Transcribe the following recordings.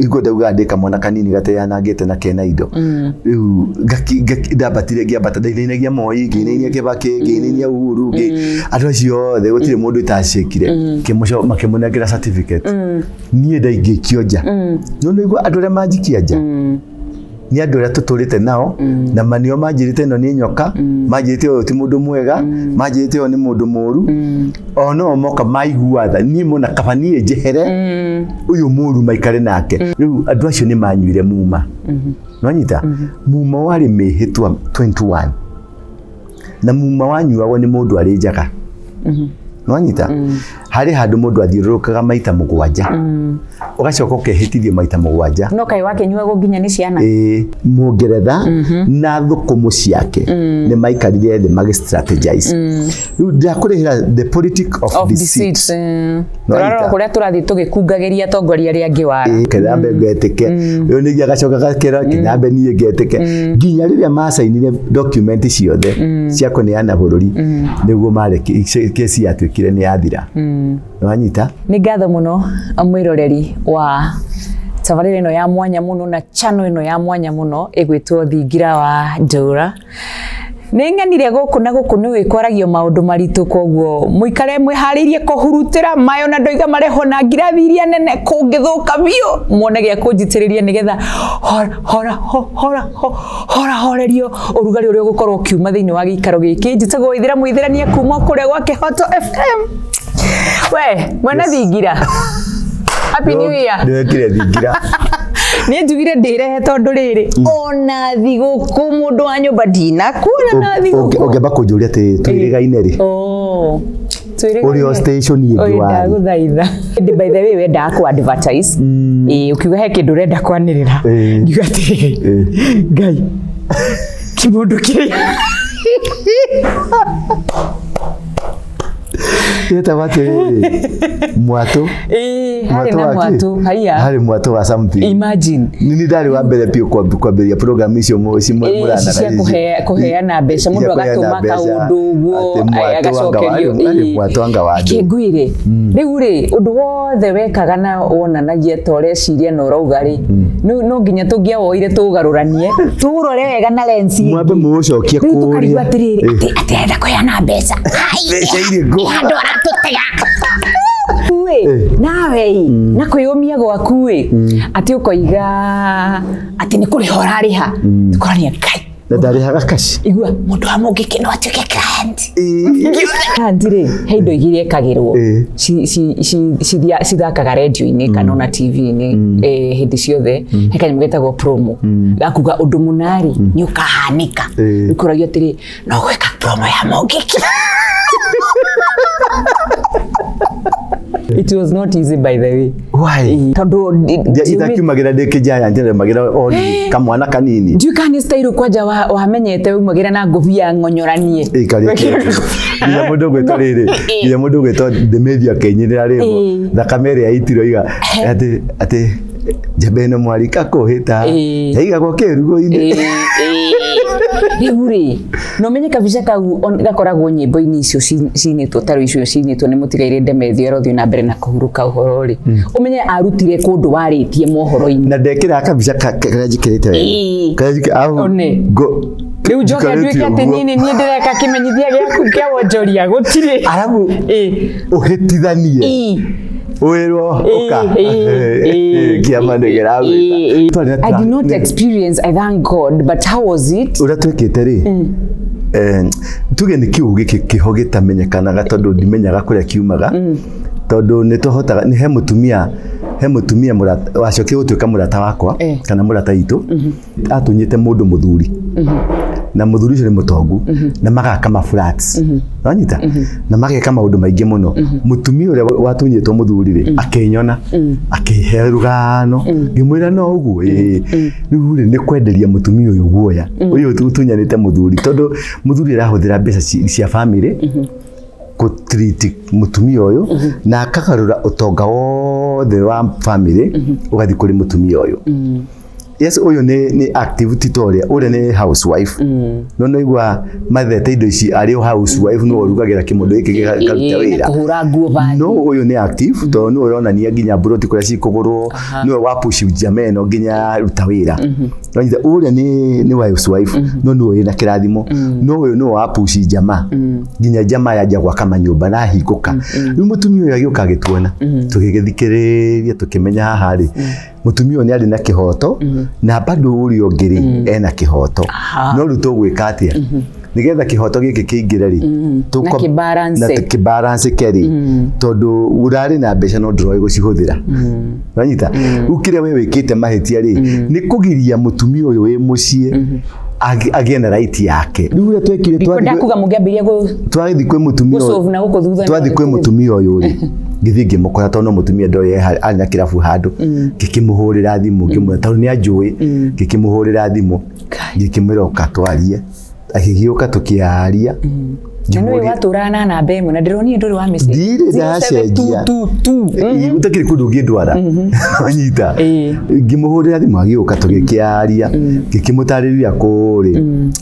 Hingo ndaugaga ndĩ kamwana kanini gateyanangĩte na kena indo. Rĩu ndambatire, ngĩambata, ndainainagia Moi, ngĩinainia Kĩbakĩ, ngĩinainia Uhuru, andũ acio othe gũtirĩ mũndũ itacĩkire. Makĩmũnengera certificate. Niĩ ndaingĩkio nja. No nĩguo andũ arĩa manjikia nja nĩ andũ arĩa tũtũrĩte nao, na manio manjĩrĩte ĩno nĩ nyoka, manjĩrĩte ũyũ ti mũndũ mwega, manjĩrĩte ũyũ nĩ mũndũ mũru. O no moka maigua tha niĩ mona kaba niĩ njehere, ũyũ mũru maikare nake. Rĩu andũ acio nĩ manyuire muma. Nwanyita muma warĩ mĩhĩtwa 21, na muma wanyuagwo nĩ mũndũ arĩ njaga. Nwanyita harĩ handũ mũndũ athiũrũrũkaga maita 7, ũgacoka ũkehĩtithio maita 7. No kaĩ wakĩnyuagwo nginya nĩ ciana? Ĩĩ, Mũngeretha na thũkũmũ ciake nĩ maikarire thĩ magĩ strategize. Rĩu ndakũrĩhĩra the politic of of deceit. Deceit. No Tũrarora ita. kũrĩa tũrathiĩ tũgĩkungagĩria atongoria arĩa angĩ wara. Ĩĩ, kethambe ngetĩke ũyũ nĩngĩ agacoka gakera kĩnyambe niĩ ngetĩke, nginya rĩrĩa macainire document ciothe cia kũneana bũrũri, nĩguo mareki kesi yatuĩkire nĩ yathira. Nĩwanyita? Nĩ ngatho mũno mwĩroreri wa tabarĩra ĩno ya mwanya mũno na channel ĩno ya mwanya mũno ĩgwĩtwo Thingira wa Ndũra. Nĩ ng'anire gũkũ na gũkũ nĩ wĩkwaragio maũndũ maritũ, koguo mũikare mwĩharĩirie kũhurutĩra mayo, na ndoiga marehwo na ngirathi iria nene kũngĩthũka biũ muone gĩa kũnjitĩrĩria, nĩgetha hora hora hora hora horerio ũrugarĩ ũrĩa ũgũkorwo ũkiuma thĩinĩ wa gĩikaro gĩkĩ. Njĩtagwo Ithira Mũithĩrania kuma kũrĩa gwa Kĩhoto FM. We mwene thingira, Happy New Year. Nĩwekire thingira. Niĩ njugire ndĩrehe tondũ rĩrĩ, ona thigũkũ mũndũ wa nyũmba ndinakuona na thigũkũ. Ũngĩamba kũnjũria atĩ twĩrĩgaine rĩ? Oh, Ũrĩ o station ĩngĩ Oi, warĩ. ndagũthaitha. Ĩndĩ by the way, wendaga kũ advertise. Ĩĩ, ũkiuga he kĩndũ ũrenda kwanĩrĩra, ngiuga atĩrĩrĩ, Ngai, kĩmũndũ kĩrĩa Yetagwo atĩrĩrĩ, mwatũ. Ĩĩ, harĩ na wa kĩ? mwatũ haiya. Harĩ mwatũ wa something. Imagine. Nĩ ndarĩ wa mbere biũ kwambĩrĩria program icio Ĩĩ, mũranaga cia ici. kũheana mbeca, mũndũ Cia kũheana agatũma mbeca, kaũndũ ũguo atĩ mwatũ anga agacokerio. harĩ Ĩĩ. mwatũ anga wa Reke andũ. ngwĩre, rĩu rĩ, ũndũ wothe wekaga na wonanagia ta ũreciria na ũrauga rĩ, no nginya tũngĩawoire tũũgarũranie, tũũrore wega na lensi ĩngĩ. Mwambe mũũcokie Rĩu tũkarigwo kũrĩa. atĩrĩrĩ, Ĩĩ. atĩ arenda kũheana mbeca. Ai, Mbeca irĩkũ? handũ aratũtega. Ĩ, nawe ĩ, na kwĩyũmia gwaku ĩ, atĩ ũkoiga atĩ nĩ kũrĩha ũrarĩha, tũkorania Ngai. Na ndarĩhaga kaci. Igua mũndũ wa mũngĩkĩ no atuĩke client. Client rĩ, he indo igĩrĩ ekagĩrwo cithakaga rendio-inĩ kana ona TV-inĩ hĩndĩ ciothe. He kanyamũ getagwo promo gakuga ũndũ mũna rĩ nĩ ũkahanĩka. Rĩu kũragio atĩrĩ, no gwĩka promo ya mũngĩkĩ. It was not easy, by the way. Why? Tondũ Itakiumagĩra ndĩ kĩjaya, njĩremagĩra o kamwana kanini. Ndiũĩ kana nĩ style kwanja wamenyete umagĩra na ngũbia ng'onyoranie. Ĩkarĩte nginya mũndũ ũgwĩtwo rĩrĩ, nginya mũndũ ũgwĩtwo Demethew akĩnyinĩra rĩmbo thakame ĩrĩa yaitirwo iga atĩ njembe ĩno mwarika kũhĩta yaigagwo kĩrugo-inĩ. Rĩu rĩ, na ũmenye kabica kau gakoragwo nyĩmbo-inĩ icio cinĩtwo, ta rĩu icio cinĩtwo nĩ mũtigairĩ Demethew arothiĩ na mbere na kũhurũka ũhoro rĩ, ũmenye arutire kũndũ warĩtie mohoro-inĩ. Na ndekĩraga kabica karĩa njĩkĩrĩte wega. Karĩa One. Rĩu njoke njikarĩte nduĩke atĩ ũguo. niĩ nĩ niĩ ndĩreka kĩmenyithia gĩaku kĩa wonjoria gũtirĩ. Arabu ũhĩtithanie wĩrwo ũka kĩama nĩ kĩragwĩta. Twarĩ na I did not experience, I thank God, but how was it? Ũrĩa twĩkĩte rĩ, tuge nĩ kiugo gĩkĩ kĩho gĩtamenyekanaga, tondũ ndimenyaga kũrĩa kiumaga, tondũ nĩ tũhotaga nĩ he mũtumia wacokire gũtuĩka mũrata wakwa kana mũrata witũ, atunyĩte mũndũ mũthuri, na mũthuri ũcio nĩ mũtongu, na magaka ma flats, wanyita, na mageka maũndũ maingĩ mũno. Mũtumia ũrĩa watunyĩtwo mũthuri rĩ, akĩnyona, akĩhe rũgano, ngĩmwĩra no ũguo ĩĩ. Rĩu rĩ, nĩ kwenderia mũtumia ũyũ guoya, ũyũ ũtunyanĩte mũthuri, tondũ mũthuri arahũthĩra mbeca cia family gũtiriti mũtumia ũyũ, na akagarũra ũtonga wothe wa family ũgathiĩ kũrĩ mũtumia ũyũ. Yes, ũyũ nĩ active, ti ta ũrĩa ũrĩa nĩ housewife. No no igua mathete indo ici arĩ o housewife, no ũrugagĩra kĩmũndũ gĩkĩ gĩkaruta wĩra. Kũhũra nguo bani. No ũyũ nĩ active tondũ nĩwe ũronania nginya mburoti kũrĩa cikũgũrwo, nĩwe wa push njama ĩno nginya ruta wĩra. Nonyita ũrĩa nĩ housewife, no nĩwe wĩna kĩrathimo, no ũyũ nĩwe wa push njama nginya njama yanjia gwaka manyũmba na ahingũka. Rĩu mũtumia ũyũ agĩũka agĩtuona, tũgĩgĩthikĩrĩria, tũkĩmenya haha rĩ, mũtumia ũyũ nĩ arĩ na kĩhoto na bado ũrĩa ũngĩ rĩ ena kĩhoto. No rĩu tũgwĩka atĩa nĩgetha kĩhoto gĩkĩ kĩingĩre rĩ? Na kĩbalance. Na kĩbalance rĩ, tondũ ũrarĩ na mbeca no ndũroĩ gũcihũthĩra. Wanyita? Rĩu kĩrĩa we wĩkĩte mahĩtia rĩ, nĩ kũgiria mũtumia ũyũ wĩ mũciĩ agĩe na right yake. Rĩu ũrĩa twekire, Ndakuga mũngĩambĩrĩria twathiĩ kwĩ mũtumia ũyũ, gũcovu na gũkũ thutha. Twathiĩ kwĩ mũtumia ũyũ rĩ, ngĩthiĩ ngĩmũkora, tondũ no mũtumia ndoĩ arĩ na kĩrabu handũ. Ngĩkĩmũhũrĩra thimũ, ngĩmwĩra, tondũ nĩ anjũĩ, ngĩkĩmũhũrĩra thimũ, ngĩkĩmwĩra ũka twarie. Agĩgĩũka, tũkĩaria. Na nĩwe watũraga na namba ĩmwe na ndĩronire ndũrĩ wa message. Ndirĩ ndacenjia. 0722. Gũtakĩrĩ kũndũ ũngĩndwara. Wanyita? Ngĩmũhũrĩra thimũ, agĩũka, tũgĩkĩaria, ngĩkĩmũtarĩria kũrĩ,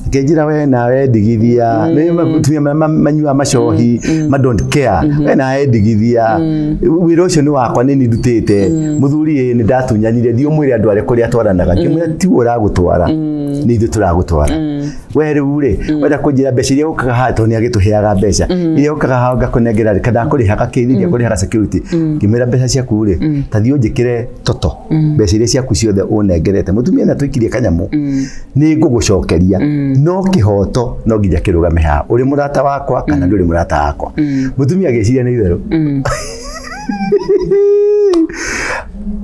akĩnjĩra, "We nawe ndigithia." Nĩ atumia marĩa manyuaga macohi ma don't care. "We nawe ndigithia, wĩra ũcio nĩ wakwa, nĩ niĩ ndutĩte mũthuri, ĩ nĩ ndatunyanire, thiĩ ũmwĩre andũ arĩa kũrĩa atwaranaga." Ngĩmwĩra, "Tiwe ũragũtwara, nĩ ithuĩ tũragũtwara we. Rĩu rĩ, wenda kũnjĩra mbeca iria ũkaga haha?" Tondũ nĩ agĩtũheaga mbeca iria ũkaga haha, ngakũnengera rĩ, kana ndakũrĩhaga kĩ, ndiakũrĩhaga security. Ngĩmwĩra, "Mbeca ciaku rĩ, ta thiĩ ũnjĩkĩre toto mbeca iria ciaku ciothe ũnengerete." Mũtumia nĩ atũikirie kanyamũ, "Nĩ ngũgũcokeria, no kĩhoto no nginya kĩrũgame haha, ũrĩ mũrata wakwa kana ndũrĩ mũrata wakwa." Mũtumia agĩciria nĩ itherũ.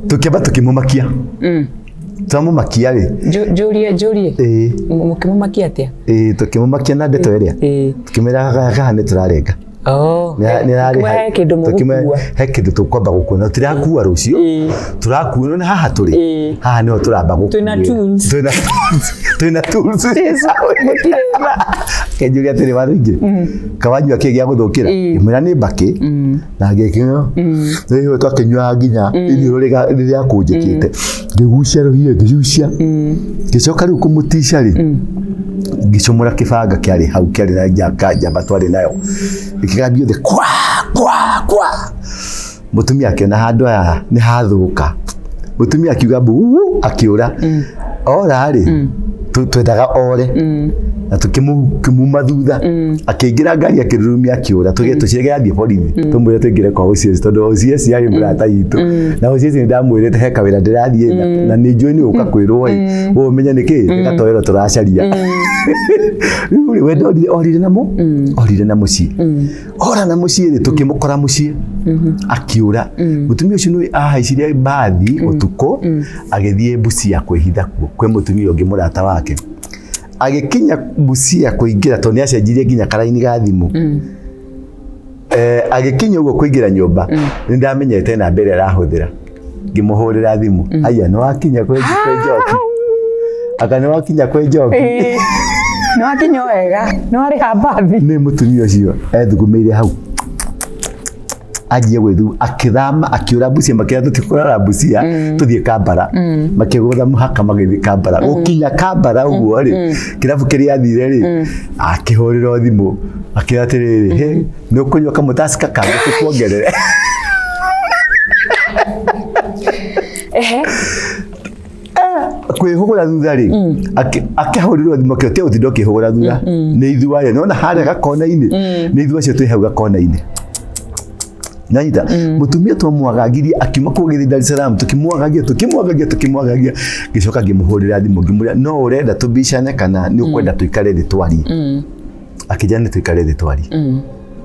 Tũkĩamba tũkĩmũmakia. Twamũmakia rĩ, Njũrie, njũrie. Ĩĩ. Mũkĩmũmakia atĩa? Ĩĩ, tũkĩmũmakia na ndeto ĩrĩa, tũkĩmwĩra haha nĩ tũrarenga. He kĩndũ mũgũkua. He kĩndũ tũkwamba gũkua na tũtirakua rũciũ, tũrakua nĩ haha tũrĩ, haha nĩho tũramba gũkuĩra. Twĩna tools. Twĩna tools, twĩna tools. Mũtirĩ. Kenjũria atĩrĩ, "Warũingĩ kawanyua kĩ gĩa gũthũkĩra?" Ngĩmwĩra nĩ mbakĩ na ngĩkĩnyua rĩu, twakĩnyuaga nginya iniũrũ rĩrĩa kũnjĩkĩte. Ngĩgucia rũhiũ, ngĩgucia, ngĩcoka rĩu kũmũtica rĩ, ngĩcomora kĩbanga kĩarĩ hau, kĩarĩ na njamba twarĩ nayo, gĩkĩgambio thĩ kwa kwa kwa. Mũtumia akĩona handũ aya nĩ hathũka. Mũtumia akiuga mbu, akĩũra. Ora rĩ, twendaga ore na tũkĩmuma thutha, akĩingĩra ngari, akĩrurumia, akĩũra. Tũgĩtũcire athiĩ borithi, tũmwĩre tũingĩre kwa OCS, tondũ OCS yarĩ mũrata witũ, na OCS nĩ ndamwĩrĩte he kawĩra ndĩrathiĩ na nĩ njũĩ nĩ gũka kwĩrwo ĩ, ũũ ũmenye nĩ kĩ, nĩ gatoero tũracaria. Rĩu rĩ, we ndorire, orire na mũ orire na mũciĩ. Ora na mũciĩ rĩ, tũkĩmũkora mũciĩ akiũra. Mũtumia ũcio nĩ ahaicire mbathi ũtukũ, agĩthiĩ Busia kwĩhitha kuo kwĩ mũtumia ũngĩ mũrata wake. Agĩkinya Busia kũingĩra, tondũ nĩ acenjirie nginya karaini ga thimũ, agĩkinya ũguo kũingĩra nyũmba, nĩ ndamenyete namba ĩrĩa arahũthĩra. Ngĩmũhũrĩra thimũ, "Aya, nĩ wakinya kwĩ Njoki? Aka nĩ wakinya kwĩ Njoki?" Nĩ wakinya wega? Nĩ warĩha mbathi? Nĩ mũtumia ũcio ethugumĩire hau, anjia gwĩthu, akĩthama, akĩũra Busia. Makĩra, "Tũtikũrara Busia, tũthiĩ Kambara." Makĩgũtha mũhaka, magĩthiĩ Kambara. Gũkinya Kambara ũguo rĩ, kĩrabu kĩrĩa athire rĩ, akĩhũrĩrwo thimũ, akĩra atĩrĩrĩ, "Hĩ, nĩ ũkũnyua kamũtacika kangĩ tũkuongerere?" Ehe. Kwĩhũgũra thutha rĩ, akĩhũrĩrwo thimũ, akĩotia gũtinda ũkĩhũgũra thutha, nĩ ithuĩ arĩa nĩwona harĩa gakona-inĩ, nĩ ithuĩ acio twĩ hau gakona-inĩ. Nanyita mũtumia, twamwagagirie, akiuma kũu agĩthiĩ Dar es Salaam. Tũkĩmwagagia, tũkĩmwagagia, tũkĩmwagagia. Ngĩcoka ngĩmũhũrĩra thimũ, ngĩmwĩra, "No ũrenda tũbicane kana nĩ ũkwenda tũikare thĩ twarie?" Akĩnjĩra, "Nĩ tũikare thĩ twarie."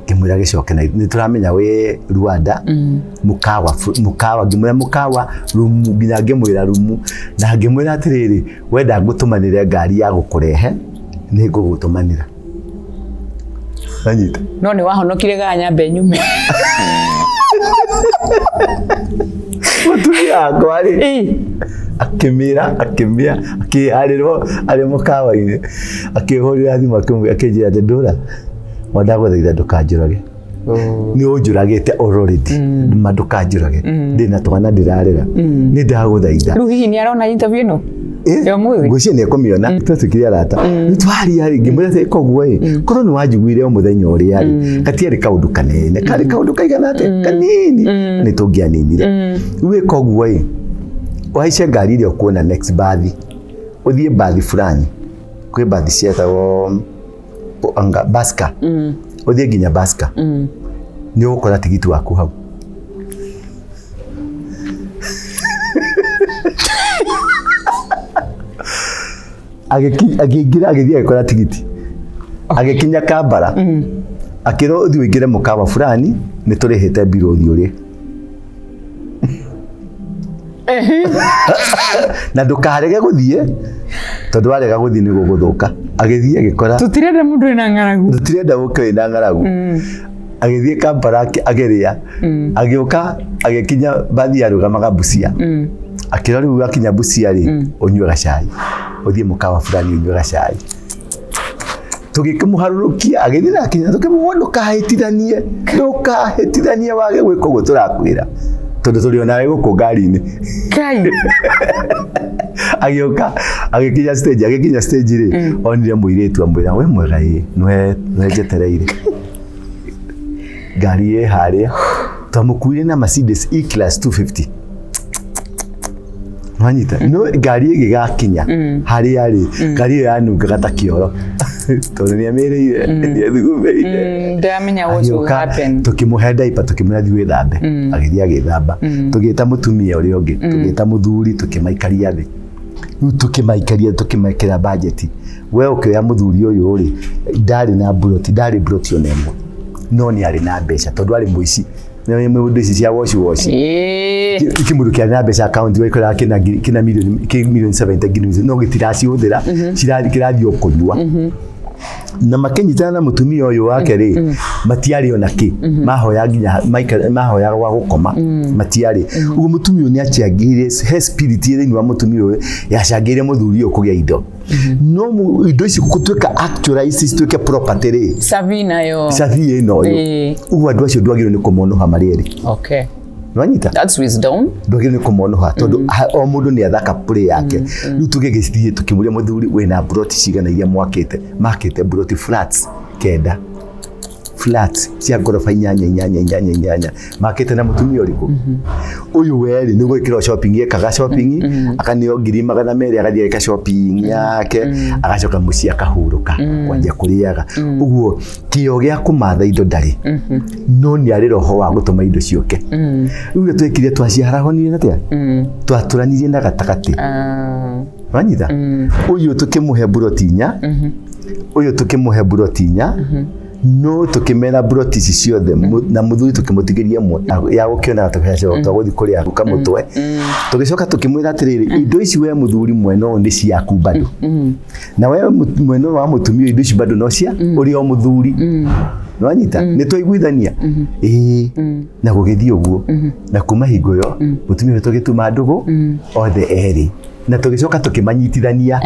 Ngĩmwĩra gĩcoke na nĩ tũramenya wĩ Rwanda mũkawa mũkawa. Ngĩmwĩra mũkawa rumu, nginya ngĩmwĩra rumu, na ngĩmwĩra atĩrĩrĩ, "Wenda ngũtũmanĩre ngari ya gũkũrehe, nĩ ngũgũtũmanĩra." Anyita. No nĩ wahonokire ga nyambe nyume. Mũtumia wakwa rĩ, akĩmĩra, akĩmĩa, akĩharĩrwo arĩ mũkawa-inĩ, akĩhũrĩra thimũ, akĩnjĩra atĩ, "Ndũra wandagũthaitha, ndũkanjũrage, nĩ ũnjũragĩte already, ma ndũkanjũrage, ndĩna twana ndĩrarera, nĩ ndagũthaitha." Rĩu hihi nĩ arona interview ĩno? Ya ũmũthĩ? Ngwĩciria nĩ ekũmĩona. Twatuĩkire arata. Rĩu twaria rĩ, ngĩmwĩra atĩ koguo ĩ, korwo nĩ wanjiguire o mũthenya ũrĩa rĩ, gatiarĩ kaũndũ kanene, karĩ kaũndũ kaigana atĩa, kanini, nĩ tũngĩaninire. Rĩu ĩ koguo ĩ, ũhaice ngari ĩrĩa ũkuona next bathi, ũthiĩ bathi fulani, kwĩ bathi cietagwo anga Baska, ũthiĩ nginya Baska, nĩ ũgũkora tigiti waku hau. Akĩingĩra agĩthiĩ agĩkora tigiti, agĩkinya Kambara, akĩrwo ũthiĩ ũingĩre mũkawa fulani, nĩ tũrĩhĩte mbirũ ũthiĩ ũrĩe. Na ndũkarege gũthiĩ, tondũ warega gũthiĩ nĩ gũgũthũka. Agĩthiĩ agĩkora Tũtirenda mũndũ wĩna ng'aragu. Tũtirenda gũke wĩna ng'aragu. Agĩthiĩ Kampala, akĩrĩa, agĩũka agĩkinya bathi yarũgamaga Busia, akĩrwo rĩu wakinya Busia rĩ, ũnyue gacai, ũthiĩ mũkawa fulani ũnyue gacai. Tũgĩkĩmũharũrũkia, agĩthiĩ na akinya, tũkĩmwĩra ndũkahĩtithanie, ndũkahĩtithanie wage gwĩka ũguo tũrakwĩra, tondũ tũrĩ onawe gũkũ ngari-inĩ. Kai. Agĩũka agĩkinya stage, agĩkinya stage rĩ, onire mũirĩtu, amwĩra, we mwega ĩ, nĩwe nĩwe njetereire, ngari ĩ harĩa. Twamũkuire na Mercedes E-Class 250, wanyita, no ngari ĩgĩgakinya harĩa rĩ, ngari ĩyo yanungaga ta kĩoro, tondũ nĩ amĩrĩire, nĩ athugumĩire. Ndamenya what will Agĩũka, happen. Tũkĩmũhe diaper, tũkĩmwĩra thiĩ wĩthambe. Agĩthiĩ agĩthamba. Tũgĩta mũtumia ũrĩa ũngĩ, tũgĩta mũthuri, tũkĩmaikaria thĩ. Rĩu tũkĩmaikaria, tũkĩmekĩra bajeti. We ũkĩoya mũthuri ũyũ rĩ, ndarĩ na mburoti, ndarĩ mburoti ona ĩmwe, no nĩ arĩ na mbeca, tondũ arĩ mũici. Nĩ mũndũ ici cia washi washi. Kĩmũndũ kĩarĩ na mbeca akaunti, waikoraga kĩna kĩna milioni, kĩ milioni 70 ngiri, no gĩtiracihũthĩra, kĩrathiĩ o kũnyua. Na makĩnyitana na mũtumia ũyũ wake rĩ, matiarĩ ona kĩ, mahoya nginya mahoyaga gwa gũkoma matiarĩ. Ũguo mũtumia ũyũ nĩ acangĩire, he spirit ĩ thĩinĩ wa mũtumia ũyũ yacangĩire mũthuri ũyũ kũgĩa indo, no indo ici gũtuĩka actualize, cituĩke property rĩ, Sabina yo. cabi ĩno ũyũ. Ũguo andũ acio ndwagĩrĩirwo nĩ kũmonũha marĩ erĩ. Nĩwanyita? That's wisdom. Ndwagĩrĩirwo nĩ kũmonũha, tondũ o mũndũ nĩ athaka play yake. Rĩu tũgĩgĩthiĩ tũkĩmũria, mũthuri, wĩna mburoti cigana iria mwakĩte? Makĩte mburoti flats kenda, flats cia ngoroba inyanya inyanya inyanya inyanya. Makĩte na mũtumia ũrĩkũ? Ũyũ werĩ nĩ gwĩkĩrwo shopping, ekaga shopping, akaneo 200,000, agathiĩ ageka shopping yake, agacoka mũciĩ akahurũka kwanjia kũrĩaga. Ũguo kĩo gĩa kũmatha indo ndarĩ, no nĩ arĩ roho wa gũtũma indo ciũke. Rĩu ũrĩa twekire, twaciarahonire na atĩa, twatũranirie na gatagatĩ. Wanyita? Ũyũ tũkĩmũhe mburoti inya, ũyũ tũkĩmũhe mburoti inya, no tũkĩmera mburoti ici ciothe na mũthuri tũkĩmũtigĩria ĩmwe ya gũkĩonaga tũbeca twa gũthiĩ kũrĩa kamũtwe. Tũgĩcoka tũkĩmwĩra atĩrĩrĩ, indo ici we mũthuri mwena ũyũ nĩ ciaku bado, na we mwena ũyũ wa mũtumia indo ici bado no cia ũrĩ o mũthuri. Nĩwanyita? Nĩ twaiguithania ĩĩ, na gũgĩthiĩ ũguo. Na kuma hingo ĩyo mũtumia ũyũ tũgĩtuma ndũgũ othe erĩ, na tũgĩcoka tũkĩmanyitithania.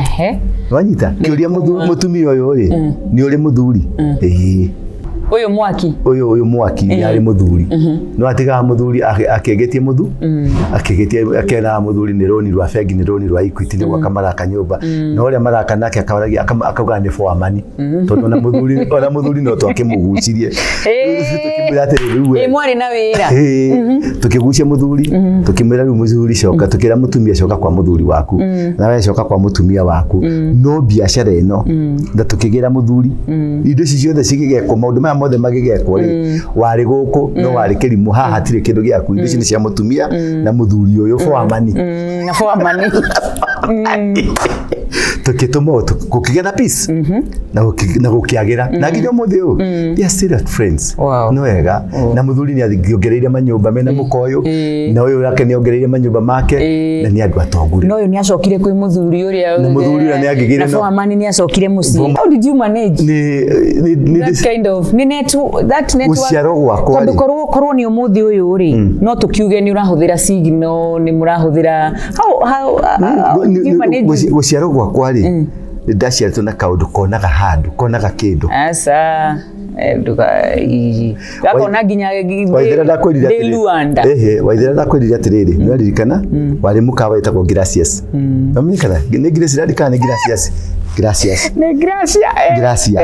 Wanyita? Kĩũria, mũtumia ũyũ rĩ, nĩ ũrĩ mũthuri? Ĩĩ. Ũyũ mwaki. Ũyũ mwaki nĩ arĩ mũthuri, no atigaga mũthuri akĩgĩtie akĩgĩtie, akenaga mũthuri nĩ rũni rwa bengi, nĩ rũni rwa Equity, nĩ gwaka maraka nyũmba, na ũrĩa maraka nake akaragia akauga nĩ for money, tondũ ona mũthuri no twakĩmũgucirie, tũkĩmwĩra atĩrĩ, rĩu we Ĩ mwarĩ na wĩra. Ĩĩ, tũkĩgucia mũthuri, tũkĩmwĩra rĩu mũthuri coka, tũkĩra mũtumia coka kwa mũthuri waku, na we coka kwa mũtumia waku, no biacara ĩno, na tũkĩgĩra mũthuri indo ici ciothe cigĩgekwo, maũndũ maya mothe magĩgekwo rĩ, warĩ gũkũ no warĩ kĩrimũ, haha hatirĩ kĩndũ gĩaku, indo ici nĩ cia mũtumia na mũthuri ũyũ for money. Na for money. Tũkĩtũma ũũ, gũkĩgĩa na peace na gũkĩagĩra, na nginya ũmũthĩ ũyũ they are still friends. No wega, na mũthuri nĩ athiongereire manyũmba mena mũkoyũ, na ũyũ wake nĩ ongereire manyũmba make, na nĩ andũ atongu. No ũyũ nĩ acokire kwĩ mũthuri ũrĩa. Na mũthuri ũrĩa nĩ angĩgĩire Na Foreman nĩ acokire mũciĩ. How did you manage nĩ that kind of nĩ net, that network? Gũciarwo gwakwa Tondũ rĩ. korwo nĩ ũmũthĩ ũyũ rĩ, no tũkiuge nĩ ũrahũthĩra signal, nĩ mũrahũthĩra how did you manage? Gũciarwo gwakwa rĩ, nĩ ndaciarĩtwo na kaũndũ konaga handũ, konaga kĩndũ. Aca. Gakona nginya Waithera ndakwĩrire ndĩ atĩrĩrĩ. Luanda. Ĩhĩ, Waithera ndakwĩrire atĩrĩrĩ, nĩ waririkana warĩ mũkawa wĩtagwo Gracias. Wamenyekana nĩ Gracias ririkana nĩ Gracias. Gracias. Nĩ Gracia. Gracia.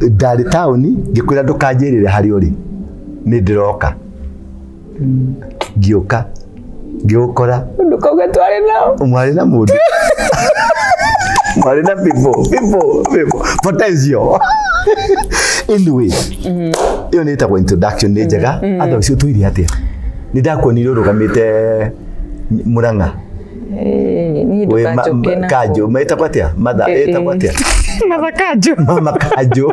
Ndarĩ taũni ngĩkwĩra ndũkanjĩrĩre harĩa ũrĩ. Nĩ ndĩroka. Ngĩũka. Ngĩgũkora Ndũkauge twarĩ nao. mwarĩ na mũndũ. Mwarĩ na people, people, people. Potential. Anyway, ĩyo nĩ ĩtagwo introduction nĩ njega. Otherwise ũtũire atĩa? Nĩ ndakuonire ũrũgamĩte Murang'a. Niĩ Wĩ ndũkanjoke na Kanjũ, metagwo atĩa? Matha, ĩtagwo atĩa? Matha Kanjũ. Mama Kanjũ.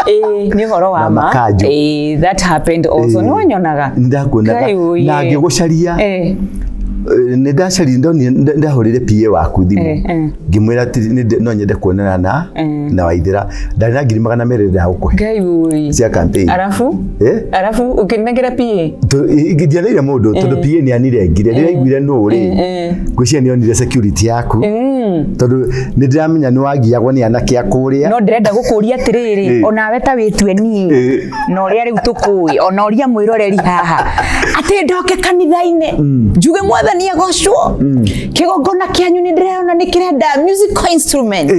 Ĩĩ, nĩ ũhoro wa Mama ma. Kanjũ. Ĩĩ, that happened also. Nĩ wanyonaga? Nĩ ndakuonaga Ngai ũyĩ. na ngĩgũcaria. Nĩ ndacaria ndonire ndahũrĩre PA waku thimũ ngĩmwĩra atĩ no nyende kuonana na Waithera ndarĩ na 200,000 ndagũkũhe Ngai ũyĩ. cia campaign. Arabu? Eh? Arabu ũkĩnengera PA? Ndiathĩire mũndũ tondũ PA nĩ anirengire rĩrĩa aiguire nũ rĩ ngwĩciria nĩ onire security yaku tondũ nĩ ndĩramenya nĩ wagiagwo nĩ anake a kũrĩa. No ndĩrenda gũkũria atĩrĩrĩ, onawe ta wĩtue niĩ na ũrĩa rĩu tũkũĩ, ona ũria mwĩroreri haha atĩ ndoke kanitha-inĩ njuge mwathani agocwo, kĩgongona kĩanyu nĩ ndĩrona nĩ kĩrenda musical instrument,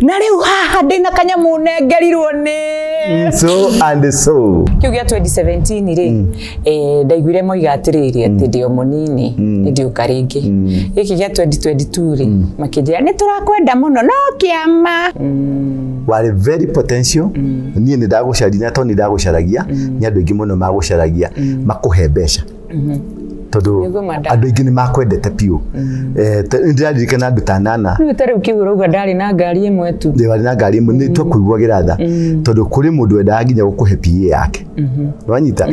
na rĩu haha ndĩna kanyamũ nengerirwo nĩ So and so. Kĩu gĩa 2017 rĩ, ndaiguire moiga atĩrĩrĩ atĩ ndĩ o mũnini nĩ ndiũka rĩngĩ. Gĩkĩ gĩa 2022 rĩ, makĩnjĩra nĩ tũrakwenda mũno no kĩama. Warĩ very potential. Niĩ nĩ ndagũcaria na to nĩ ndagũcaragia, nĩ andũ aingĩ mũno magũcaragia makũhe mbeca tondũ Nĩguo manda. andũ aingĩ nĩ makwendete biũ. Nĩ ndĩraririkana andũ ta nana. Rĩu ta rĩu kĩu ũrauga ndarĩ na ngari ĩmwe tu. Ndĩ warĩ na ngari ĩmwe nĩ twakũiguagĩra tha tondũ kũrĩ mũndũ wendaga nginya gũkũhe PA yake. Wanyita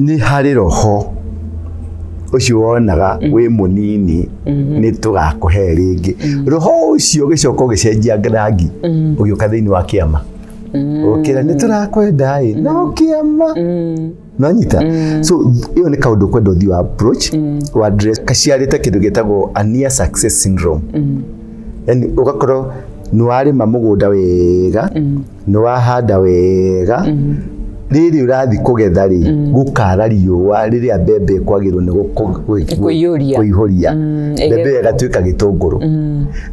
nĩ harĩ roho ũcio wonaga wĩ mũnini nĩ tũgakũhe rĩngĩ. Roho ũcio ũgĩcoka ũgĩcenjia rangi ũgĩũka thĩinĩ wa kĩama ũkĩra nĩ tũrakwenda ĩ no kĩama nonyita. So ĩyo nĩ kaũndũ kwenda ũthiĩ wa approach wa address kaciarĩte kĩndũ gĩtagwo a near success syndrome. Yani ũgakorwo nĩ warĩma mũgũnda wega, nĩ wahanda wega, rĩrĩ ũrathiĩ kũgetha rĩ gũkara riũa rĩrĩa mbembe ĩkwagĩrwo nĩ Kũiyũria. kũihũria mbembe ĩgatuĩka gĩtũngũrũ,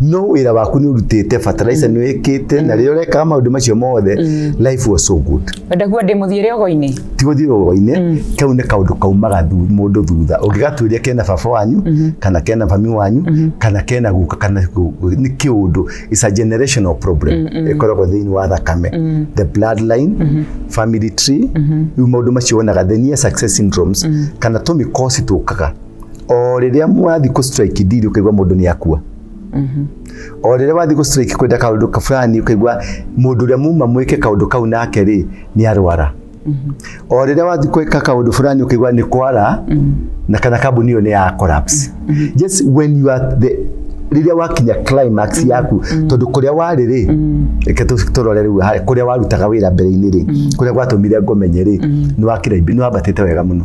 no wĩra waku nĩ ũrutĩte, fertilizer nĩ wĩkĩte, na rĩrĩa ũrekaga maũndũ macio mothe life was so good. Wenda kuga ndĩ mũthiĩre ogo-inĩ. Ti gũthiĩ rũgo-inĩ, kau nĩ kaũndũ kaumaga mũndũ thutha ũngĩgatuĩria kena baba wanyu kana kena mami wanyu kana kena guka kana nĩ kĩũndũ. It's a generational problem ĩkoragwo thĩinĩ wa thakame, the bloodline, family tree. Rĩu maũndũ macio wonaga the near success syndromes kana tũmĩkosi tũkaga o rĩrĩa mwathiĩ kũ strike deal ũkaigua mũndũ nĩ akua, o rĩrĩa wathiĩ gũ strike kwenda kaũndũ ka fulani ũkaigua mũndũ ũrĩa muma mwĩke kaũndũ kau nake rĩ nĩ arwara, o rĩrĩa wathiĩ gwĩka kaũndũ fulani ũkaigua nĩ kwara na kana kambuni ĩyo nĩ ya collapse. Just when you are the rĩrĩa wakinya climax yaku, tondũ kũrĩa warĩ rĩ, reke tũrore rĩu kũrĩa warutaga wĩra mbere-inĩ rĩ, kũrĩa gwatũmire ngũmenye rĩ, nĩ wakĩra nĩ wambatĩte wega mũno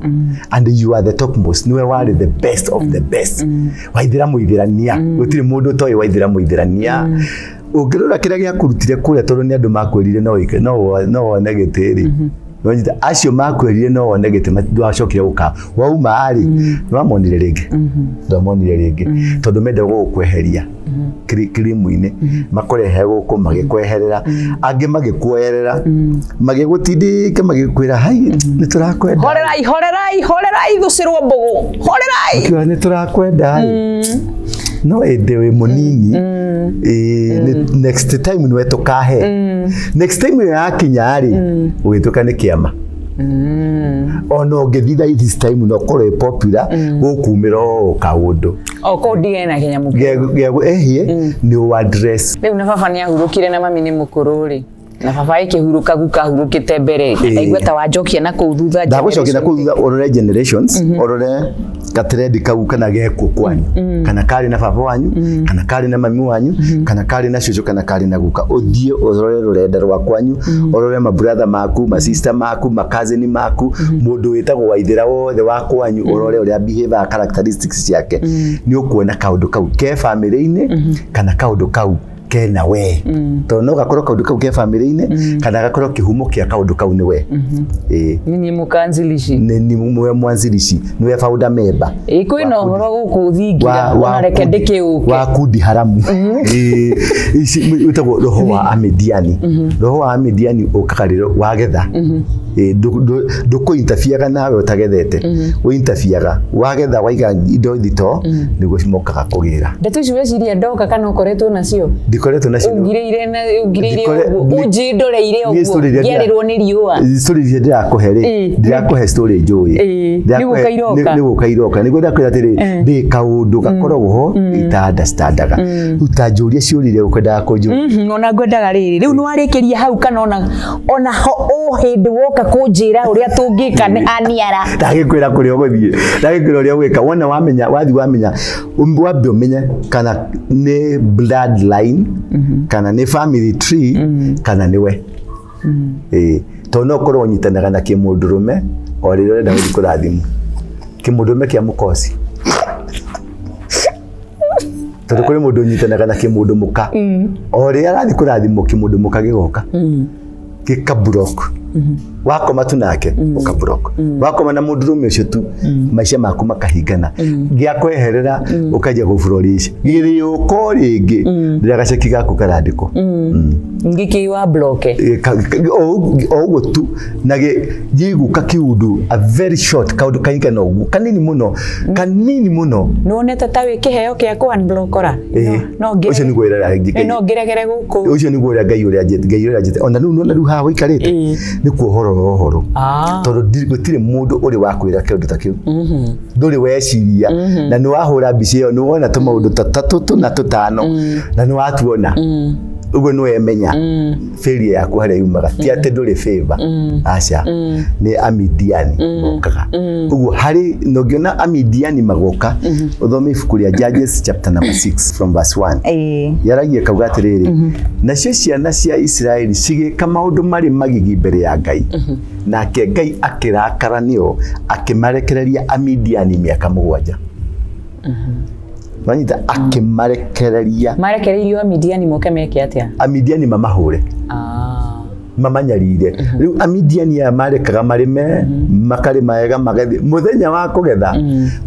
and you are the topmost, nĩwe warĩ the best of the best. Waithĩra mũithĩrania, gũtirĩ mũndũ ũtoĩ Waithĩra mũithĩrania. Ũngĩrora kĩrĩa gĩakũrutire kũrĩa, tondũ nĩ andũ makwĩrire no wĩke no wone gĩtĩ rĩ, nonyita acio makwĩrire no wone gĩtĩ ndwacokire gũka wauma rĩ, nĩwamonire rĩngĩ? Ndwamonire rĩngĩ tondũ menda gũgũkweheria kirimu-inĩ makũrehe gũkũ magĩkweherera, angĩ magĩkuoerera magĩgũtindĩka magĩkwĩra hai nĩ tũrakwenda. Horerai, horerai, horerai, thũcĩrwo mbũgũ, horerai. Makiuga nĩ tũrakwenda no ĩndĩ wĩ mũnini. Next time nĩwe tũkahe. Next time ĩyo yakinya rĩ ũgĩtuĩka nĩ kĩama ona ũngĩthitha this time no ũkorwo ĩ popular gũkumĩra o kaũndũ O kũu ndigane na kĩnyamũ. Ehie nĩ ũ address. Rĩu na baba nĩ ahurũkire na mami nĩ mũkũrũ rĩ, na baba ĩkĩhurũka guka ahurũkĩte mbere rĩ, ndaigua ta wanjokia na kũu thutha. Ndagũcokia na kũu generation. thutha ũrore generations, ũrore gatrendi kau kana gekwo kwanyu kana karĩ na baba wanyu kana karĩ na mami wanyu kana karĩ na cũcũ kana karĩ na guka. Ũthiĩ ũrore rũrenda rwa kwanyu, ũrore mabrother maku, masista maku, makazini maku, mũndũ wĩtagwo Waithĩra wothe wa kwanyu, ũrore ũrĩa behave, characteristics ciake, nĩ ũkuona kaũndũ kau ke family-inĩ kana kaũndũ kau Kena we, tondũ no gakorwo kaũndũ kau ke bamĩrĩ-inĩ kana gakorwo kĩhumo kĩa kaũndũ kau nĩ we. Ĩĩ. Nĩ niĩ mũkanzilishi. Nĩ nĩwe mwanzilishi, nĩwe founder member. Ĩ, kwĩna ũhoro gũkũ thingira, ona reke ndĩkĩũke. Wa kundi haramu. Ĩĩ, ici wĩtagwo roho wa Amidiani. Roho wa Amidiani ũkaga rĩrĩa wagetha. Ĩĩ, ndũkũ-interfere nawe ũtagethete, ũinterfere wagetha, waiga indo thito, nĩguo mokaga kũgĩra. Ndeto ici weciria ndoka kana ũkoretwo nacio? Ndikoretwo nacio. Ũngirĩire na ũngirĩire Ndikore- ũguo, ũnjindoreire Niĩ ũguo, story iria ngĩarĩrwo nĩ riũa. Story iria ndĩrakũhe rĩ, ndĩrakũhe story njũĩ. Nĩ gũka iroka. Nĩ gũka iroka. Nĩguo ndakwĩra atĩrĩ, ndĩ kaũndũ gakoragwo ho ita-understandaga. Rĩu ta njũria ciũria iria ũkwendaga kũnjũria. Ona ngwendaga rĩrĩ, rĩu nĩ warĩkĩria hau kana ona ho o hĩndĩ woka kũnjĩra ũrĩa tũngĩka nĩ haniara? Ndagĩkwĩra kũrĩa ũgũthiĩ, ndagĩkwĩra ũrĩa ũgwĩka. Wona wamenya, wathiĩ wamenya, wambe ũmenye kana nĩ bloodline, kana nĩ family tree, kana nĩ we. Ĩĩ, tondũ no ũkorwo ũnyitanaga na kĩmũndũrũme o rĩrĩa ũrenda gũthiĩ kũrathimwo, kĩmũndũrũme kĩa mũkoci, tondũ kũrĩ mũndũ ũnyitanaga na kĩmũndũ mũka, o rĩrĩa arathiĩ kũrathimwo kĩmũndũ mũka gĩgoka gĩka block. Wakoma tu nake ũka block, wakoma na mũndũrũme ũcio tu, maica maku makahingana, gĩakweherera ũkanjia gũ-flourish, gĩrĩũka o rĩngĩ rĩrĩa gaceki gaku karandĩkwo. Ngĩkĩ wa block? O ũguo tu na gĩgũka kiundu, a very short kaũndũ kaigana ũguo, kanini mũno, kanini mũno. Nĩ wonete ta wĩ kĩheo kĩa kũ unblock ora? Ĩĩ. No Ũcio nĩguo wĩra. No ngĩregere gũkũ. Ũcio nĩguo ũrĩa Ngai ũrĩa njĩte, Ngai ũrĩa njĩte. Ona rĩu nona rĩu haha ũikarĩte nĩ kuohorora ũhoro, tondũ gũtirĩ mũndũ ũrĩ wakwĩra kĩũndũ ta kĩu, ndũrĩ weciria, na nĩ wahũra mbica ĩyo, nĩ wona tũmaũndũ ta tatũ, tũna, tũtano, na nĩ watuona ũguo, nĩ wemenya failure yaku harĩa yumaga. Ti atĩ ndũrĩ favor, aca, nĩ Amidiani mokaga ũguo harĩ na ũngĩona Amidiani magoka, ũthome ibuku rĩa Judges chapter number 6 from verse 1. Yaragia kauga atĩrĩrĩ, nacio ciana cia Isiraeli cigĩka maũndũ marĩ magigi mbere ya Ngai, nake Ngai akĩrakara nĩo, akĩmarekereria Amidiani mĩaka 7. Wanyita? Akĩmarekereria. Marekereirio Amidiani moke meke atĩa? Amidiani mamahũre, mamanyarire. Rĩu Amidiani aya marekaga marĩme, makarĩma wega, magethi mũthenya wa kũgetha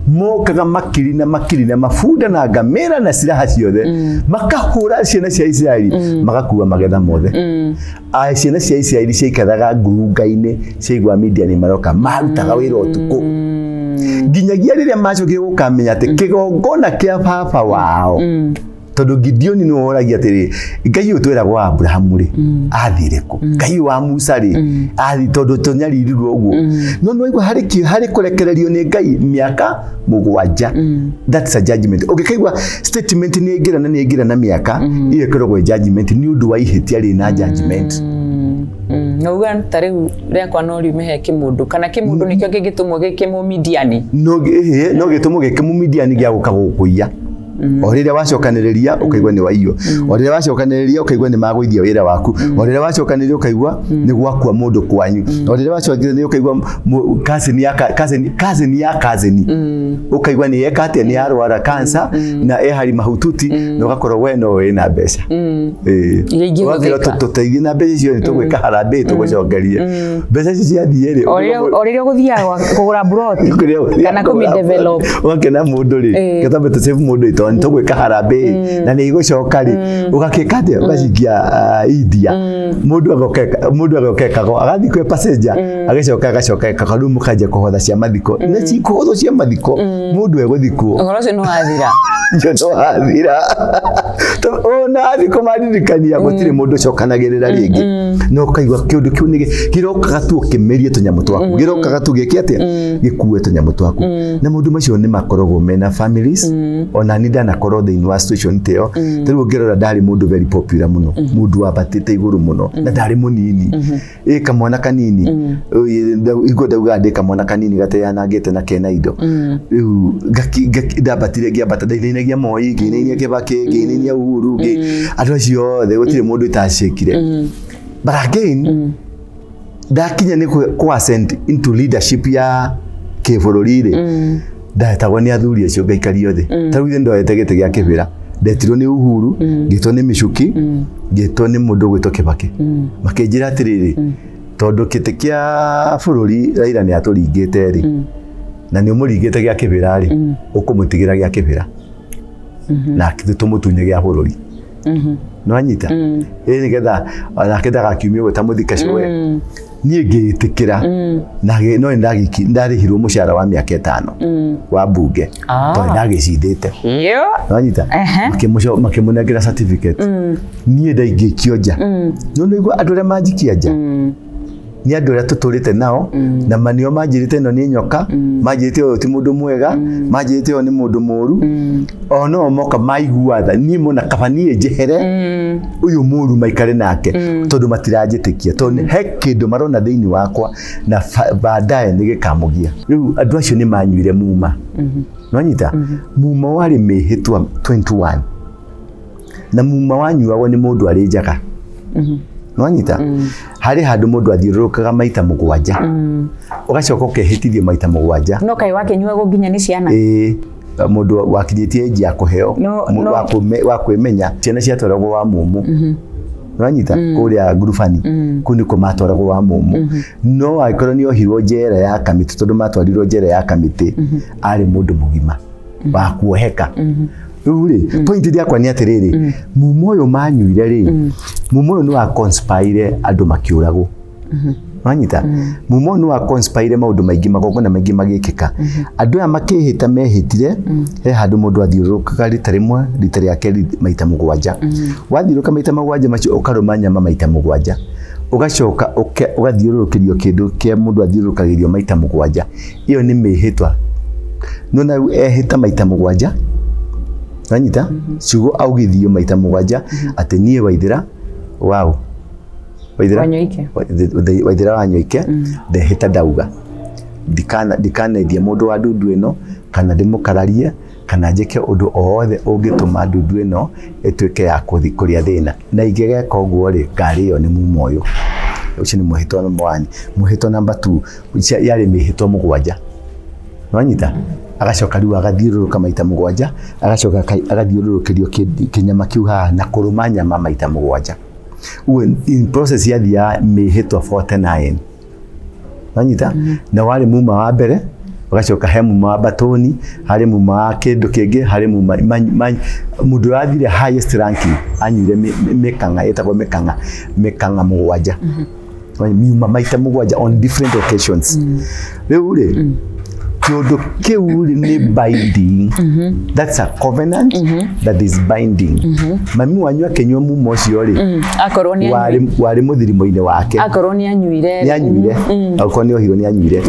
mokaga makiri na makiri na mabunda na ngamĩra na ciraha ciothe, makahũra ciana cia Isiraeli, magakua magetha mothe. A ciana cia Isiraeli ciaikaraga ngurunga-inĩ, ciaigua Amidiani maroka, marutaga wĩra ũtukũ nginyagia rĩrĩa macokire gũkamenya atĩ kĩgongona kĩa baba wao, tondũ Gideoni nĩwe woragia atĩrĩ, Ngai ũyũ twĩragwo wa Abrahamu rĩ, athire kũ? Ngai ũyũ wa Musa rĩ, athi tondũ tũnyaririrwo ũguo? No nĩ waigua harĩ harĩ kũrekererio nĩ Ngai mĩaka 7. That's a judgment. Ũngĩkaigua statement nĩ ĩngĩra na nĩ ĩngĩra na mĩaka iyo, ĩkoragwo ĩ judgment nĩ ũndũ wa ihĩtia rĩna judgment. Na uga ta rĩu rĩakwa no riume he kĩmũndũ, kana kĩmũndũ nĩkĩo kĩngĩtũmwo gĩkĩmũmidiani? No ĩhĩ, no gĩtũmwo gĩkĩmũmidiani gĩa gũka gũkũiya. O rĩrĩa wacokanĩrĩria ũkaigua nĩ waiywo, o rĩrĩa wacokanĩrĩria ũkaigua nĩ magũithia wĩra waku, o rĩrĩa wacokanĩrĩria ũkaigua nĩ gwakua mũndũ kwanyu, o rĩrĩa wacokanĩrĩria ũkaigua cousin ya cousin, cousin ya cousin, ũkaigua nĩ yeka atĩa, nĩ yarwara cancer na e hari mahututi, na ũgakorwo we no wĩna mbeca. Ĩĩ. Iria ingĩhũthĩka. Ũgakĩrwo tũteithie na mbeca icio, nĩ tũgwĩka harambee, tũgũcokerie mbeca icio ciathiĩ rĩ. O rĩrĩa ũgũthiaga kũgũra buroti kana kũmĩ-develop. Ũgakena mũndũ rĩ, gĩtambe tũ save mũndũ ito nĩ tũgwĩka harambee na nĩ igũcoka rĩ, ũgakĩka atĩa? Ũgacikia India, mũndũ agoka, mũndũ agoka ekago, agathiĩ kwĩ passenger, agĩcoka agacoka ekago. Rĩu mũkanjia kũhotha cia mathiko, na cikũhothwo cia mathiko, mũndũ egũthikwo. Ũhoro ũcio nĩ wathira. Ũcio no wathira. Ona athiĩ kũmaririkania, gũtirĩ mũndũ ũcokanagĩrĩra rĩngĩ, na ũkaigua kĩũndũ kĩu nĩ kĩrokaga tu ũkĩmerie tũnyamũ twaku, gĩrokaga tu gĩke atĩa, gĩkue tũnyamũ twaku. Na maũndũ macio nĩ makoragwo mena families. Ona ni ndanakorwo thĩinĩ wa situation ta ĩyo. Ta rĩu ũngĩrora, ndarĩ mũndũ very popular mũno, mũndũ wambatĩte igũrũ mũno, na ndarĩ mũnini, ĩ kamwana kanini. Hingo ndaugaga ndĩ kamwana kanini gateyanangĩte na kena indo. Rĩu ndambatire, ngĩambata, ndainainagia Moi, ngĩinainia Kibaki, ngĩinainia Uhuru, andũ acio othe, gũtirĩ mũndũ itacĩkire. But again, ndakinya nĩ kũ ascend into leadership ya kĩbũrũri rĩ, ndetagwo nĩ athuri acio ngaikario thĩ. Ta rĩu ithe ndoete gĩtĩ gĩa kĩbĩra, Ndetirwo nĩ Uhuru, ngĩtwo nĩ Michuki, ngĩtwo nĩ mũndũ ũgwĩtwo Kibaki. Makĩnjĩra atĩrĩrĩ, tondũ kĩtĩ kĩa bũrũri Raila nĩ atũringĩte rĩ, na nĩ ũmũringĩte gĩa kĩbĩra rĩ, ũkũmũtigĩra gĩa kĩbĩra na tũmũtunye gĩa bũrũri. Nĩwanyita? Ĩ nĩgetha onake ndagakiumie ũguo ta mũthikacũ we. Niĩ ngĩĩtĩkĩra na no nĩ ndarĩhirwo mũcara wa mĩaka 5 wa mbunge tondũ ndagĩcindĩte. Nĩwanyita? Makĩmũnengera certificate. Niĩ ndaingĩkio nja. No nĩguo andũ arĩa manjikia nja nĩ andũ arĩa tũtũrĩte nao na manio manjĩrĩte ĩno nĩ nyoka, manjĩrĩte ũyũ ti mũndũ mwega, manjĩrĩte ũyũ nĩ mũndũ mũru, o no moka maigua tha niĩ mona kaba niĩ njehere ũyũ mũru maikare nake tondũ matiranjĩtĩkia, tondũ he kĩndũ marona thĩinĩ wakwa na baadaye nĩ gĩkamũgia. Rĩu andũ acio nĩ manyuire muma. Nĩwanyita? Muma warĩ mĩhĩtwa 21 na muma wanyuagwo nĩ mũndũ arĩ njaga. Nĩwanyita? Harĩ handũ mũndũ athiũrũrũkaga maita 7, ũgacoka ũkehĩtithio maita 7. No kaĩ wakĩnyuagwo nginya nĩ ciana? Ĩĩ, mũndũ wakinyĩtie age ya kũheo, wa kwĩmenya, ciana ciatwaragwo wa mũmũ. Nĩwanyita? Kũrĩa ngurubani, kũu nĩkuo matwaragwo wa mũmũ. No angĩkorwo nĩ ohirwo njera ya kamĩtĩ, tondũ matwarirwo njera ya kamĩtĩ, arĩ mũndũ mũgima wa kuoheka. Rĩu rĩ, point yakwa nĩ atĩrĩrĩ, mumo ũyũ manyuire rĩ, mumo ũyũ nĩ wa conspire andũ makĩũragwo. Wanyita? Mumo ũyũ nĩ wa conspire maũndũ maingĩ, magongona maingĩ magĩkĩka. Andũ aya makĩhĩta mehĩtire, he handũ mũndũ athiũrũrũkaga rita rĩmwe, rita rĩa kerĩ maita 7. Wathiũrũrũka maita 7 macio ũkarũma nyama maita 7. Ũgacoka ũgathiũrũrũkĩrio kĩndũ kĩa mũndũ athiũrũrũkagĩrio maita 7. Ĩyo nĩ mĩhĩtwa. No na rĩu ehĩta maita 7. Wanyita? Ciugo augithio maita 7 atĩ niĩ Waithĩra wao. Waithĩra Wanyoike. Waithĩra Wanyoike ndehĩta ndauga ndikanendia mũndũ wa ndundu ĩno kana ndĩmũkararie kana njĩke ũndũ o wothe ũngĩtũma ndundu ĩno ĩtuĩke ya kũrĩa thĩna, na ingĩgeka ũguo rĩ, ngarĩo nĩ mumo ũyũ. Ũcio nĩ mwĩhĩtwa namba 1. Mwĩhĩtwa namba 2 yarĩ mĩhĩtwa 7. Nĩwanyita? Agacoka rĩu agathiũrũrũka maita 7, agacoka agathiũrũrũkĩrio kĩnyama kĩu haha na kũrũma nyama maita 7. Ũguo in process yathiaga mĩhĩtwa 49. Wanyita? Na warĩ muma wa mbere, ũgacoka he muma wa batoni, harĩ muma wa kĩndũ kĩngĩ, harĩ muma mũndũ ũrathire highest ranking anyuire mĩkang'a, ĩtagwo mĩkang'a, mĩkang'a 7. Miuma maita 7 on different occasions. Rĩu rĩ, kĩũndũ kĩu rĩ nĩ binding. That's a covenant that is binding. Mami wanyu akĩnyua muma ũcio rĩ, Akorwo nĩ anyuire. warĩ mũthirimo-inĩ wake. Akorwo nĩ anyuire. Nĩ anyuire. Akorwo nĩ ohirwo nĩ anyuire.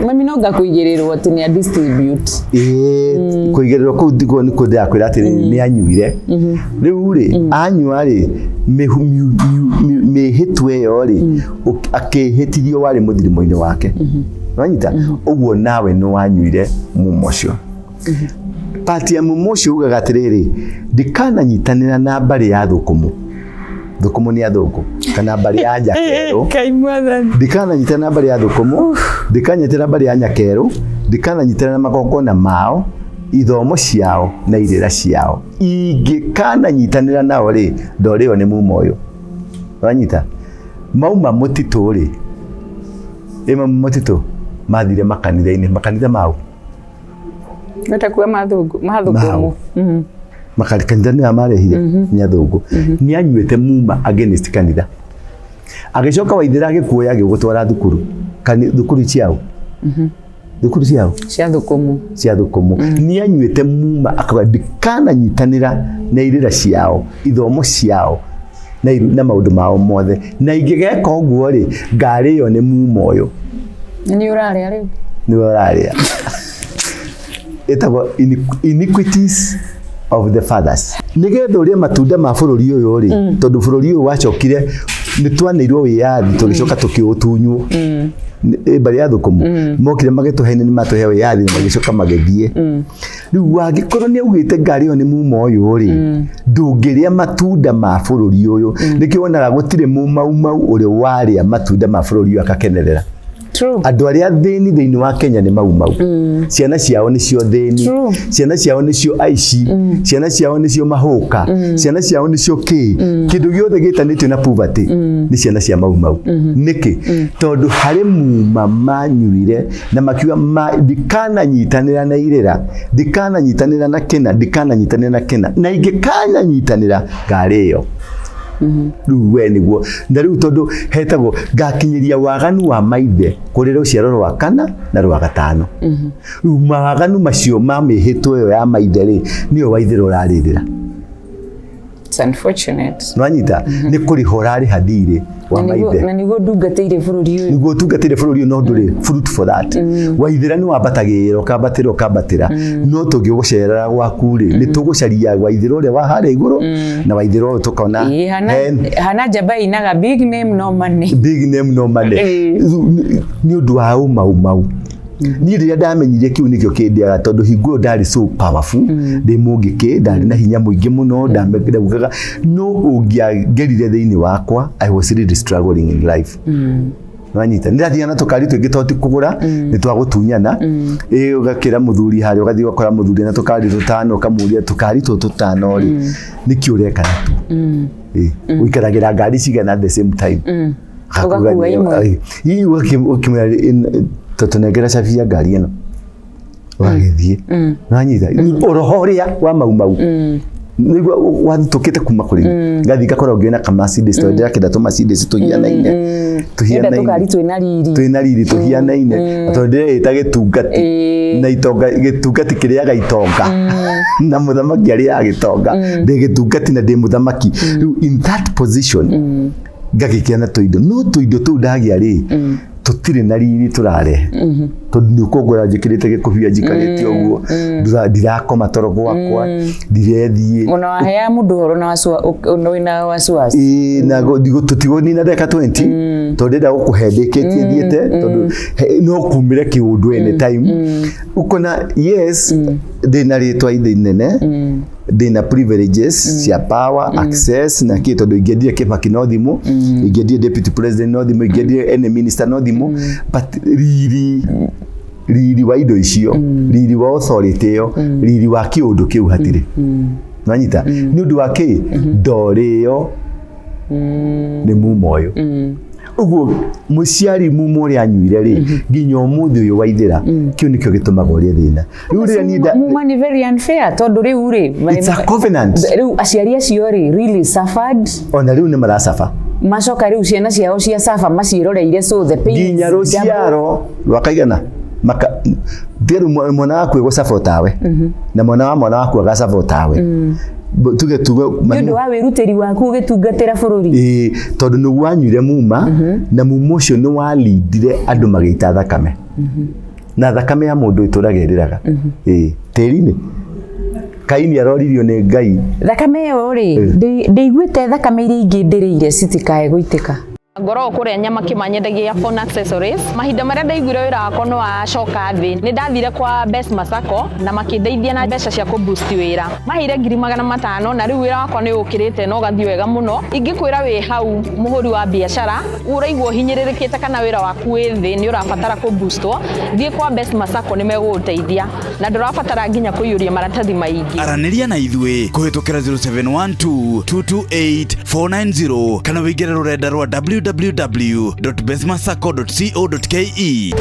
Mami no ngakũigĩrĩrwo atĩ nĩ a distribute. Ĩĩ, kũigĩrĩrwo kũu ndiguo nĩ kũndĩ akwĩra atĩ nĩ anyuire. Rĩu rĩ, anyua rĩ, mĩhĩtwa ĩyo rĩ, akĩhĩtithio warĩ mũthirimo-inĩ wake. Wanyita? Ũguo nawe nĩ wanyuire mumo ũcio. Pati ya mumo ũcio ugaga atĩrĩrĩ, ndikananyitanĩra na mbarĩ ya Thũkũmũ. Thũkũmũ nĩ athũngũ kana mbarĩ ya Nyakerũ. Ndikananyitanĩra na mbarĩ ya Thũkũmũ, ndikananyitanĩra na mbarĩ ya Nyakerũ, ndikananyitanĩra na magongona mao, ithomo ciao na irĩra ciao. Ingĩkananyitanĩra nao rĩ, ndorĩo nĩ mumo ũyũ. Wanyita? Mauma mũtitũ rĩ, ĩ mauma mũtitũ mathire makanitha-inĩ, makanitha mau. Wetakuwa mathũngũ, mathũkũmũ. Makanitha nĩ marehire nĩ athũngũ. Nĩ anyuĩte muma against kanitha. Agĩcoka Waithĩra agĩkuoya agĩgũtwara thukuru. Thukuru ciao. Thukuru ciao. Cia Thũkũmũ. Cia Thũkũmũ. Nĩ anyuĩte muma akauga ndikananyitanĩra na irĩra ciao, ithomo ciao na maũndũ mao mothe. Na ingĩgeka ũguo rĩ, ngarĩo nĩ muma ũyũ. Nĩ ũrarĩa rĩu? Nĩ ũrarĩa. Ĩtagwo iniquities of the fathers. Nĩgetha ũrĩe matunda ma bũrũri ũyũ rĩ, tondũ bũrũri ũyũ wacokire nĩ twaneirwo wĩyathi tũgĩcoka tũkĩũtunywo. Mbarĩ ya Thũkũmũ mokire magĩtũhe nĩ matũhe wĩyathi na magĩcoka magĩthiĩ. Rĩu wangĩkorwo nĩ augĩte ngari ĩyo nĩ muma ũyũ rĩ, ndũngĩrĩa matunda ma bũrũri ũyũ. Nĩkĩo wonaga gũtirĩ mũmaumau ũrĩ warĩa matunda ma bũrũri ũyũ akakenerera. True. Andũ arĩa athĩni thĩinĩ wa Kenya nĩ mau mau. Ciana ciao nĩcio thĩni. True. Ciana ciao nĩcio aici. Ciana ciao nĩcio mahũka. Ciana ciao nĩcio kĩ. Kĩndũ gĩothe gĩtanĩtio na poverty nĩ ciana cia mau mau. Nĩkĩ? Tondũ harĩ muma manyuire na makiuga ndikananyitanĩra na irĩra, ndikananyitanĩra na kĩna, ndikananyitanĩra na kĩna, na ingĩkananyitanĩra ngarĩo. Rĩu we nĩguo na rĩu tondũ hetagwo ngakinyĩria waganu wa maithe kũrĩ rũciaro rwa kana na rwa gatano. Rĩu mawaganu macio ma mĩhĩtwa ĩyo ya maithe rĩ, nĩyo Waithĩra ũrarĩrĩra. It's unfortunate. Nĩwanyita? Nĩ kũrĩha ũrarĩha thirĩ wa maithe. Na nĩguo ndungatĩire bũrũri ũyũ. Nĩguo ũtungatĩire bũrũri ũyũ no ndũrĩ fruit for that. Waithĩra nĩ wambatagĩra ũkambatĩra ũkambatĩra, no tũngĩgũcerera gwaku rĩ, nĩ tũgũcaria Waithĩra ũrĩa wa harĩa igũrũ na Waithĩra ũyũ tũkona Ĩĩ, hana njamba inaga big name no money. Big name no money. Nĩ ũndũ wa ũmaumau. Niĩ rĩrĩa ndamenyire kĩu nĩkĩo kĩndĩaga, tondũ hingo ĩyo ndarĩ so powerful, ndĩ mũngĩkĩ, ndarĩ na hinya mũingĩ mũno, ndaugaga no ũngĩangerire thĩinĩ wakwa. I was really struggling in life. Wanyita? Nĩ ndathiaga na tũkari tũingĩ tondũ ti kũgũra, nĩ twagũtunyana. Ĩ, ũgakĩra mũthuri harĩa, ũgathiĩ ũgakora mũthuri na tũkari tũtano, ũkamũria, tũkari tũtũ tũtano rĩ, nĩkĩ ũreka natuo? Ĩ, ũikaragĩra ngari cigana at the same time? Ũgakua imwe. Ĩ, ũkĩmwĩra tũnengera cabi ya ngari ĩno, ũgagĩthiĩ. Nĩwanyita ũroho ũrĩa wa mau mau nĩguo wathitũkĩte kuma kũrĩ ngathiĩ ngakora ũngĩ na ka Mercedes, tondũ ndĩrakĩenda tũ Mercedes tũhianaine. Enda Tũhianaine. tũkari twĩna riri. Twĩna riri tũhianaine, na tondũ ndĩreĩta gĩtungati na itonga, gĩtungati kĩrĩaga itonga na mũthamaki arĩaga gĩtonga. Ndĩ gĩtungati na ndĩ mũthamaki. Rĩu in that position ngagĩkĩa na tũindo, no tũindo tũu ndagĩa rĩ, tũtirĩ na riri tũrarehe, tondũ nĩ ũkũngora njĩkĩrĩte gĩkũbia, njikarĩte ũguo, ndirakoma toro gwakwa, ndirethiĩ. Ona waheaga mũndũ ũhoro na wĩna wasiwasi. Ĩĩ, na tũtigũnina ndagĩka 20, tondũ ndĩrenda gũkũhe ndĩkĩtie thiĩte, tondũ no kumĩre kĩũndũ anytime. Ũkona yes, ndĩna rĩtwa inene, ndĩna privileges cia power, access na kĩ, tondũ ingĩendire Kibaki no thimũ, ingĩendire deputy president no thimũ, ingĩendire any minister no thimũ, but riri riri wa indo icio, riri wa authority ĩyo, riri wa kĩũndũ kĩu hatirĩ. Nanyita? Nĩ ũndũ wa kĩ? Ndorĩo nĩ muma ũyũ. Ũguo mũciari muma ũrĩa anyuire rĩ, nginya ũmũthĩ ũyũ Waithĩra, kĩu nĩkĩo gĩtũmaga ũrĩe thĩna rĩu rĩrĩa niĩ Muma nĩ very unfair, tondũ rĩu rĩ, It's a covenant. Rĩu aciari acio rĩ, really suffered. Ona rĩu nĩ maracaba. Macoka rĩu ciana ciao cia suffer maciĩroreire, so the pain is Nginya double. rũciaro rwakaigana maka rĩu mwana waku ĩgũcaba tawe na mwana wa mwana waku agacaba tawe. Tuge tuge Nĩ ũndũ wa wĩrutĩri waku ũgĩtungatĩra bũrũri. Ĩĩ, tondũ nĩ wanyuire muma, na muma ũcio nĩ walindire andũ magĩita thakame, na thakame ya mũndũ ĩtũraga ĩrĩraga. Ĩĩ, tĩri-inĩ Kaini aroririo nĩ Ngai. Thakame ĩyo rĩ, ndĩiguĩte thakame iria ingĩ ndĩrĩire citikae gũitĩka. Ngoragwo kũrĩa nyama kĩmanyendagia phone accessories. Mahinda marĩa ndaiguire wĩra wakwa nĩ wacoka thĩ, nĩ ndathire kwa Best Masako na makĩndeithia na mbeca cia kũ boost wĩra. Maheire 500,000 na rĩu wĩra wakwa nĩ ũkĩrĩte na ũgathiĩ wega mũno. Ingĩkwĩra wĩ hau mũhũri wa biacara ũraigua ũhinyĩrĩrĩkĩte kana wĩra waku wĩ thĩ, nĩ ũrabatara kũ boostwo, thiĩ kwa Best Masako, nĩ megũgũteithia na ndũrabatara nginya kũiyũria maratathi maingĩ. Aranĩria na ithuĩ kũhĩtũkĩra 0712 228 490 kana wĩingĩre rũrenda rwa www.bestmasacco.co.ke.